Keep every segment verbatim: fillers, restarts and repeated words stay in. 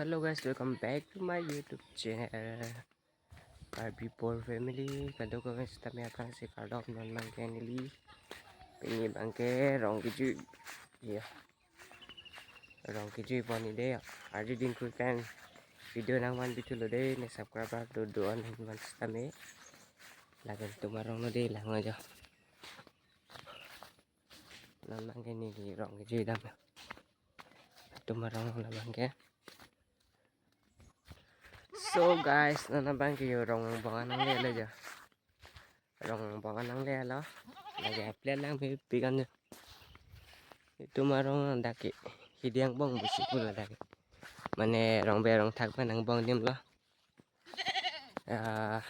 Hello guys, welcome back to my YouTube channel, Karbi Por Family. Kadokave sitame aphrangsi kardom. Non abangke neli pini abangke rong kejui, ya, rong kejui pon-i dei. Ardi dingkui pen video nangvan bithulo dei, ne subscriber do do-an ahin pen sitame. Lapen itum arong lo dei, lang lo jo. Non abangke neli rong kejui dam. Itum arong lo abangke. So guys, non abangke yo rong angbong an nanglelo jo. Rong angbong an nanglelo. Lake aple lang mepik an jo. Itum arong dak ke hidi angbong pusi pulo dak ke. Mane rong berong thak pen angbong adim lo. Ah,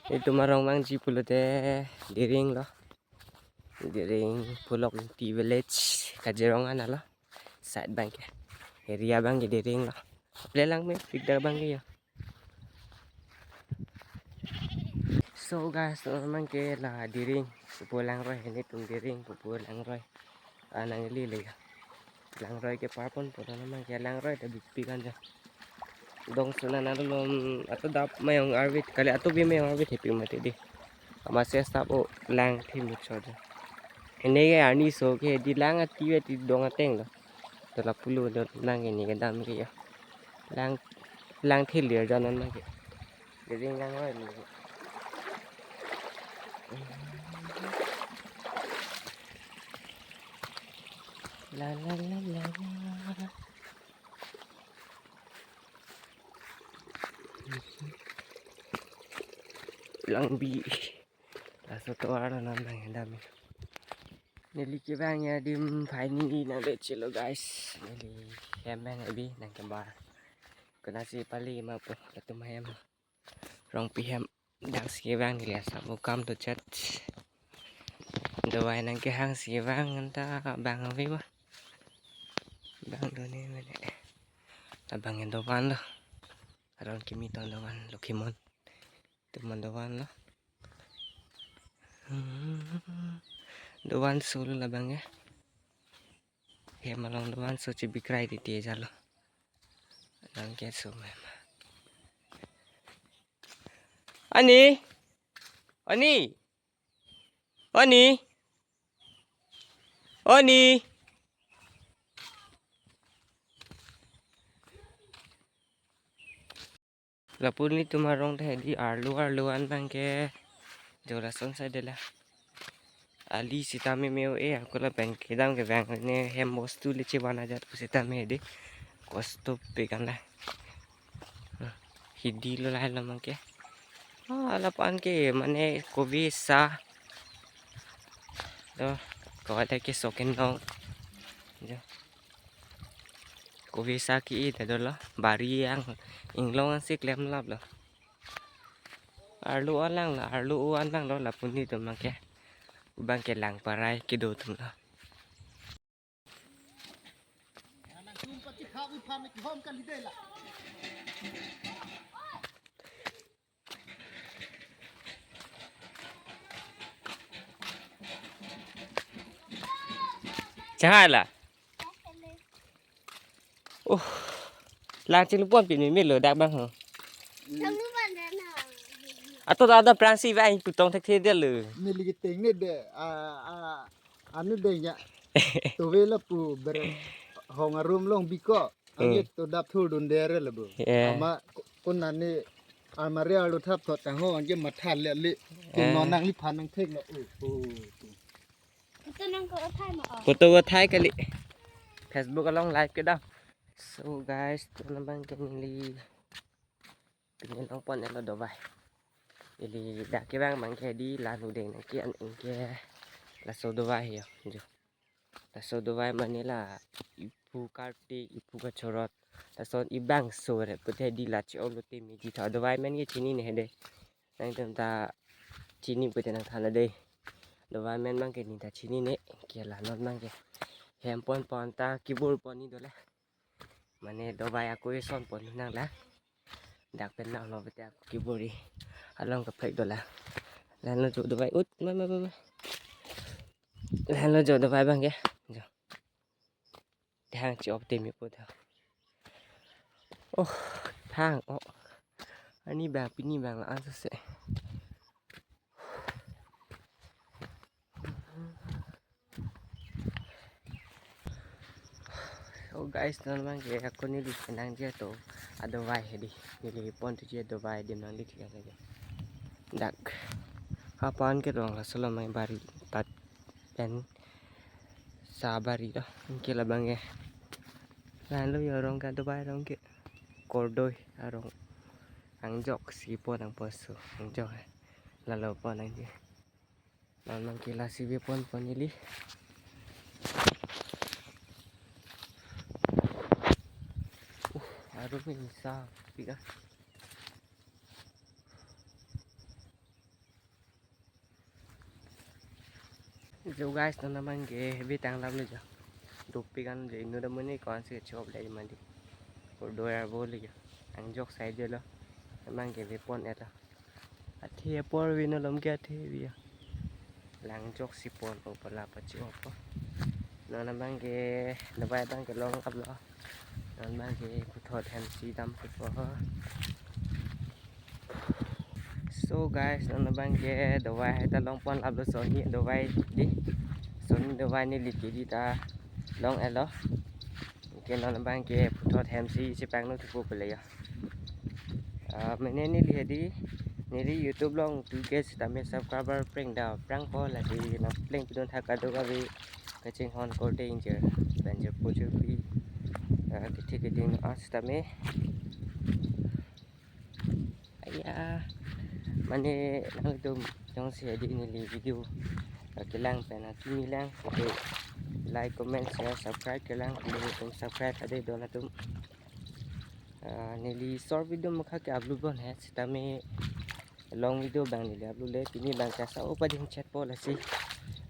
itum arong abang ji pulote Diring lo. Diring Phulokti village, Kaziranga anlo. Side abangke, area abangke Diring lo. Aple lang mepik dak abangke yo. So guys, non abangke la Diring pupo langroi, netum Diring pupo langroi. Anang ili le ya. Langroi kepar ponpo, non abangke langroi ta bipik an jo. Dong sunan alom ato dap mayong arvit kali, ato bi mayong arvit hepi mati dei. Amatsi stap o lang thi muchot jo. Ene ke arni so ke di lang ati ati dong ateng lo. To lapulo do nang ini kedam ke ya. Lang, lang thilir jo non abangke. Diring langroi lo. La la la la la. Langbi. Laso tovar lo non abang dam. Neli kevang adim phaini nangvechelo guys. Neli hem abang abi nangkebar. Konatsi pali ma po latum hem. Rongpi hem. Dak si kevang neli asap ukam to chat. Dovai nangkehang si kevang anta abang abi ba. Abang do ne mene. Abang yang dovan lo. Aron kimi ton dovan lo kimon. Teman dovan lo. Hmm. Dovan solo labang ya. Hem along dovan so chibikrai titi jalo. Abangke so mem. Ani. Ani. Ani. Ani. Lapu nelitum arong ta hedi arlo arlo an abangke jo lason side la. Ali sitame me-o-e ako lapen kedam kevang ne hem bostu le chevan ajat pu sitame hedi. Kosto pik an la. Hidi lo lahai lo abangke. Ah, lapu-an ke mane kove sa. To, kove ta keso kenong. Jo. Kove sa ke-e ta dolo. Bari ang inglong ansi klemlap lo. Arlo alang lo, arlo o alang lo lapu nelitum abangke. Abangke lang parai kedo atum lo. Chahai la. Oh. Lang chinglu pon pini melo dak abang ho. Ato ada prangsi abang putong thekthe detlo. Neli keteng ne de, ah, ah, anu de ya. Tove lapu ber hong arum long biko. Hmm. Angit to dap thurdun dere le bo. Yeah. Ama ko-, konane almari arlo thap thot tang ho anke matha le le. Ke, eh, non nangliphan nangthek lo. Oh, oh. Photo nangkok athai ma, oh. Photo athai kali. Facebook along live kedam. So guys, itum abangke neli pini long pon-elo dovai. Ili dak kevang abangke di la nudeng nangke an ingke laso dovai yo. Jo. Laso dovai mane la iphu kartik, iphu kachorot. Lason ibangso re pute di la che-olo te midi tha dovai amen ke chinine hedi. Nangtum ta chini pute nangthan dei. Dovai amen abangke neli ta chinine, ke la non abangke. Hem pon pon ta kebor pon-i dole. Mane dovai ako eson pon nang la. Dak pen nang lo pute ako kebor-i. Along kaprek dole. Lahenlo jo dovai ut, ma, ma, ma, ma. Lahenlo jo dovai abangke. Jo. Dehang chi-op temi pu tha. Oh, thang, oh. Ani bang, pini bang la-an sose. Oh guys, non abangke ako neli nangji atum adovai hedi. Neli pon thuji adovai adim nangli thik lagi. Dak. Hapan ke rong la solo mai bari tat pen sa bari do. Anke labangke. Lahenlo yo arong ke adovai arong ke. Kordoi arong. Angjok si pon nangponso. Angjok. Lalo pon nangji. Non abangke lasi ve ponpo neli. Uh, arum ini sa, tiga. Jo guys, non abangke ve tang laplo jo. Dopik an je inut amonit ko-an si chop le mandi. Kordoi arvo le jo. Angjok side lo. Abangke ve pon-etlo. Athe apor vi, non alom ke athe vi ya. La angjok si pon-o pala pachi-opo. Non abangke adovai abangke long aplo. Non abangke puthot hem si dam pupo. So guys, non abangke adovai hai ta long pon laplo, soni adovai di. Soni adovai neli kedi ta long-etlo. Anke non abangke puthot hem si chepangno thupo pule ya. Ah, mane neli hedi, neli YouTube along two K sitame subscriber preng da prangpo, lasi nangpleng pidun tha kadokave kachinghon korte ingjir, banjir pujurpi, ah, kethe keding no-an sitame. Aya, mane nangtum jongsi hedi neli video, ah, kelang pen akimi lang, okay, like, comment, share, subscribe kelang, nangtum subscribe ade don atum. Ah, neli short video mukha ke upload bon he, sitame long video bang neli upload le, pini bang ke asau pading chetpo, lasi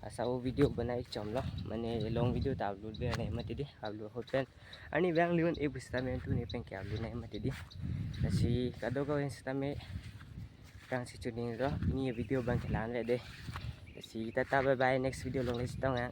asau video banai chomlo, mane long video ta upload be nai mati di, upload ahut pen arni bang liun e pusitame tu ne pen ke upload nai mati di. Lasi kadokave sitame kang si chuning ro, ni video bang ke la-an le de. Lasi tata, bye bye, next video along le chetong ya.